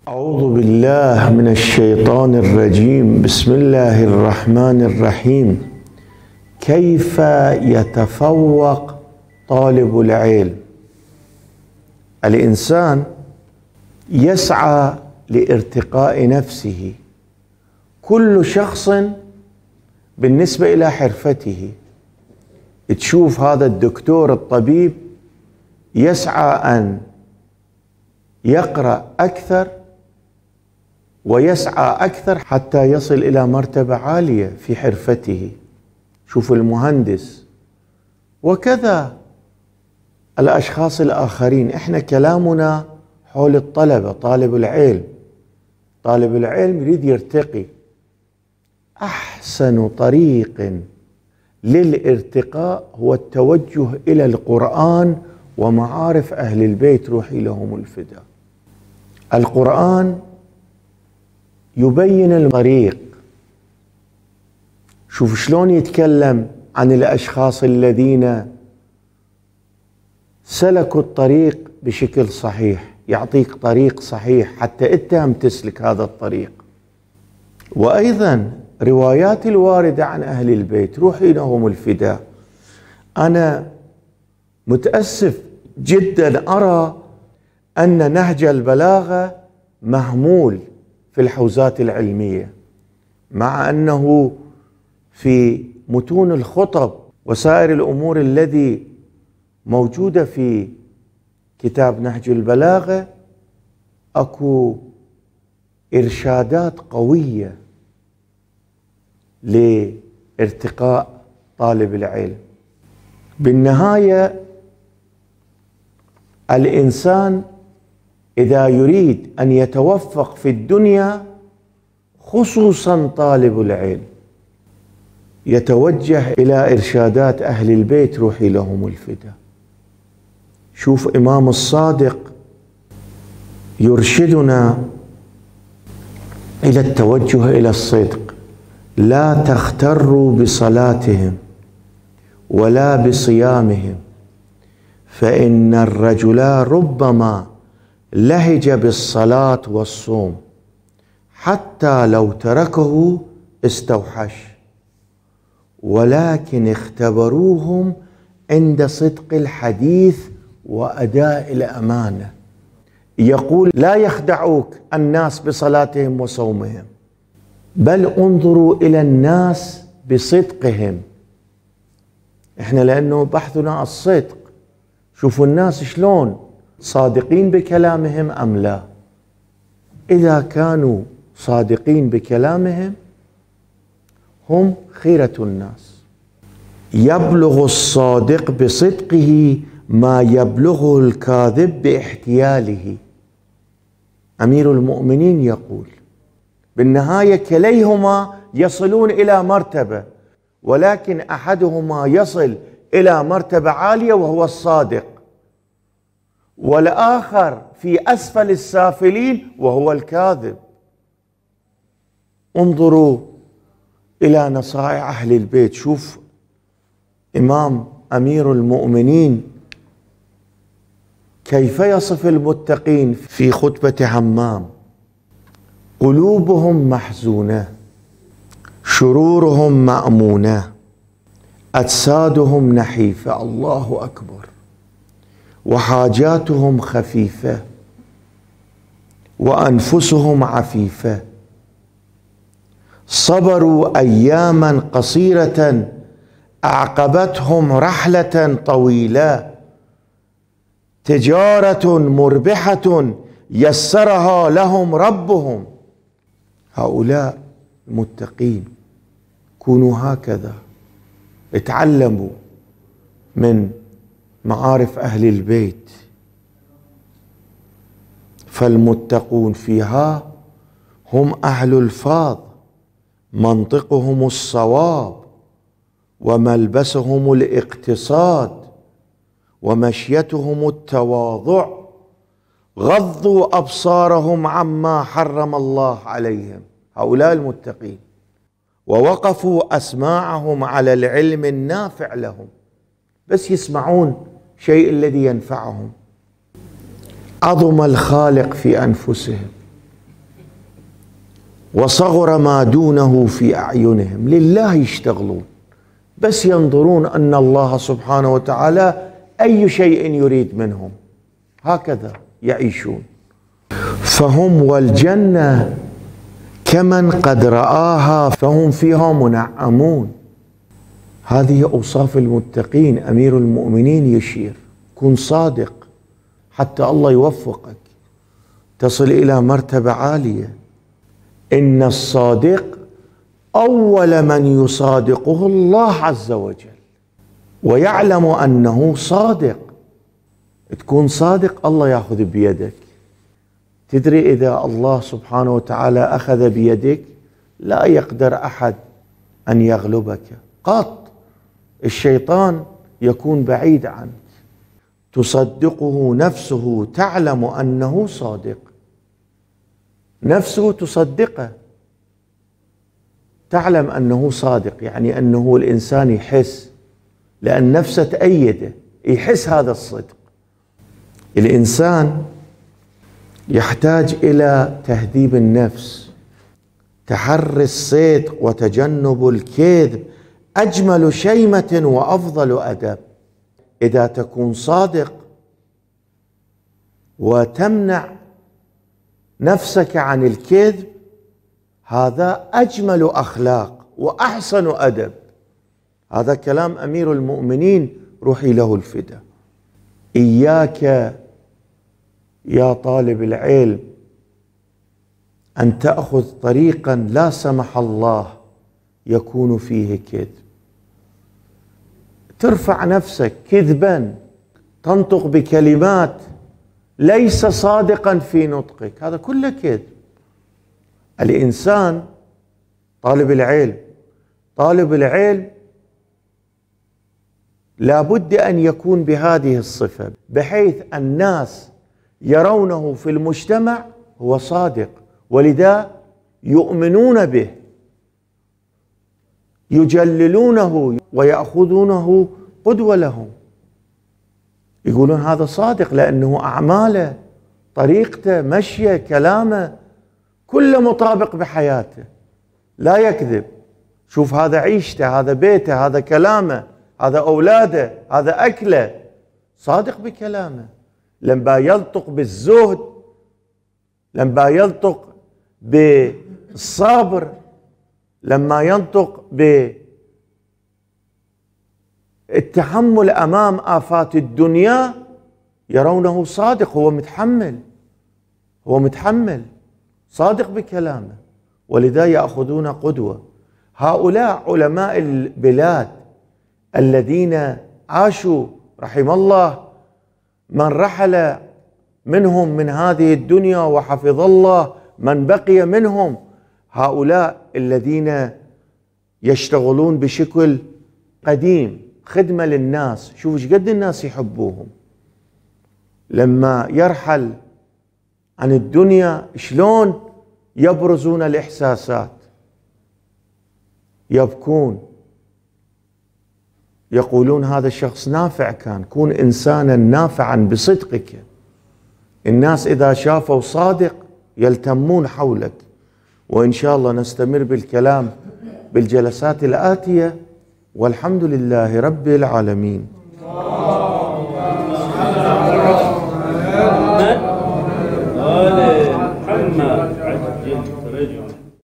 أعوذ بالله من الشيطان الرجيم. بسم الله الرحمن الرحيم. كيف يتفوق طالب العلم؟ الإنسان يسعى لارتقاء نفسه، كل شخص بالنسبة إلى حرفته. تشوف هذا الدكتور الطبيب يسعى أن يقرأ أكثر ويسعى أكثر حتى يصل إلى مرتبة عالية في حرفته. شوف المهندس، وكذا الأشخاص الآخرين. إحنا كلامنا حول الطلبة، طالب العلم. طالب العلم يريد يرتقي. أحسن طريق للارتقاء هو التوجه إلى القرآن ومعارف أهل البيت روحي لهم الفداء. القرآن يبين الطريق. شوف شلون يتكلم عن الأشخاص الذين سلكوا الطريق بشكل صحيح، يعطيك طريق صحيح حتى أنت هم تسلك هذا الطريق. وأيضا روايات الواردة عن أهل البيت روحي لهم الفداء. أنا متأسف جدا أرى أن نهج البلاغة مهمول في الحوزات العلمية، مع أنه في متون الخطب وسائر الأمور الذي موجودة في كتاب نهج البلاغة أكو إرشادات قوية لارتقاء طالب العلم. بالنهاية الإنسان إذا يريد أن يتوفق في الدنيا، خصوصا طالب العلم، يتوجه إلى إرشادات أهل البيت روحي لهم الفداء. شوف إمام الصادق يرشدنا إلى التوجه إلى الصدق. لا تغتروا بصلاتهم ولا بصيامهم، فإن الرجل ربما لهج بالصلاة والصوم حتى لو تركه استوحش، ولكن اختبروهم عند صدق الحديث وأداء الأمانة. يقول لا يخدعوك الناس بصلاتهم وصومهم، بل انظروا إلى الناس بصدقهم. احنا لأنه بحثنا الصدق. شوفوا الناس شلون صادقين بكلامهم أم لا. إذا كانوا صادقين بكلامهم هم خيرة الناس. يبلغ الصادق بصدقه ما يبلغه الكاذب باحتياله. أمير المؤمنين يقول بالنهاية كليهما يصلون إلى مرتبة، ولكن أحدهما يصل إلى مرتبة عالية وهو الصادق، والآخر في أسفل السافلين وهو الكاذب. انظروا إلى نصائح أهل البيت. شوف إمام أمير المؤمنين كيف يصف المتقين في خطبة حمام: قلوبهم محزونة، شرورهم مأمونة، أجسادهم نحيفة، الله أكبر، وحاجاتهم خفيفة، وأنفسهم عفيفة. صبروا أياما قصيرة أعقبتهم رحلة طويلة، تجارة مربحة يسرها لهم ربهم. هؤلاء المتقين كونوا هكذا، اتعلموا من معارف أهل البيت. فالمتقون فيها هم أهل الفاظ، منطقهم الصواب، وملبسهم الاقتصاد، ومشيتهم التواضع. غضوا أبصارهم عما حرم الله عليهم. هؤلاء المتقين. ووقفوا أسماعهم على العلم النافع لهم، بس يسمعون شيء الذي ينفعهم. عظم الخالق في أنفسهم وصغر ما دونه في أعينهم. لله يشتغلون، بس ينظرون أن الله سبحانه وتعالى أي شيء يريد منهم، هكذا يعيشون. فهم والجنة كمن قد رآها فهم فيها منعمون. هذه أوصاف المتقين. أمير المؤمنين يشير: كن صادق حتى الله يوفقك تصل إلى مرتبة عالية. إن الصادق أول من يصادقه الله عز وجل، ويعلم أنه صادق. تكون صادق الله يأخذ بيدك. تدري إذا الله سبحانه وتعالى أخذ بيدك لا يقدر أحد أن يغلبك قط. الشيطان يكون بعيد عنك. تصدقه نفسه، تعلم أنه صادق. نفسه تصدقه، تعلم أنه صادق، يعني أنه الإنسان يحس، لأن نفسه تأيده، يحس هذا الصدق. الإنسان يحتاج إلى تهذيب النفس. تحري الصدق وتجنب الكذب أجمل شيمة وأفضل أدب. إذا تكون صادق وتمنع نفسك عن الكذب، هذا أجمل أخلاق وأحسن أدب. هذا كلام أمير المؤمنين روحي له الفدا. إياك يا طالب العلم أن تأخذ طريقا لا سمح الله يكون فيه كذب. ترفع نفسك كذبا، تنطق بكلمات ليس صادقا في نطقك، هذا كله كذب. الإنسان طالب العلم لابد أن يكون بهذه الصفة، بحيث الناس يرونه في المجتمع هو صادق، ولذا يؤمنون به، يجللونه ويأخذونه قدوة لهم. يقولون هذا صادق لأنه أعماله، طريقته، مشيه، كلامه كله مطابق بحياته، لا يكذب. شوف هذا عيشته، هذا بيته، هذا كلامه، هذا أولاده، هذا أكله، صادق بكلامه. لما يلطق بالزهد، لما يلطق بالصبر، لما ينطق بالتحمل أمام آفات الدنيا، يرونه صادق. هو متحمل صادق بكلامه، ولذا يأخذون قدوة. هؤلاء علماء البلاد الذين عاشوا، رحم الله من رحل منهم من هذه الدنيا وحفظ الله من بقي منهم. هؤلاء الذين يشتغلون بشكل قديم خدمة للناس، شوفوا ايش قد الناس يحبوهم. لما يرحل عن الدنيا شلون يبرزون الإحساسات، يبكون، يقولون هذا الشخص نافع كان، كون إنسانا نافعا بصدقك. الناس إذا شافوا صادق يلتمون حولك. وإن شاء الله نستمر بالكلام بالجلسات الآتية، والحمد لله رب العالمين. محمد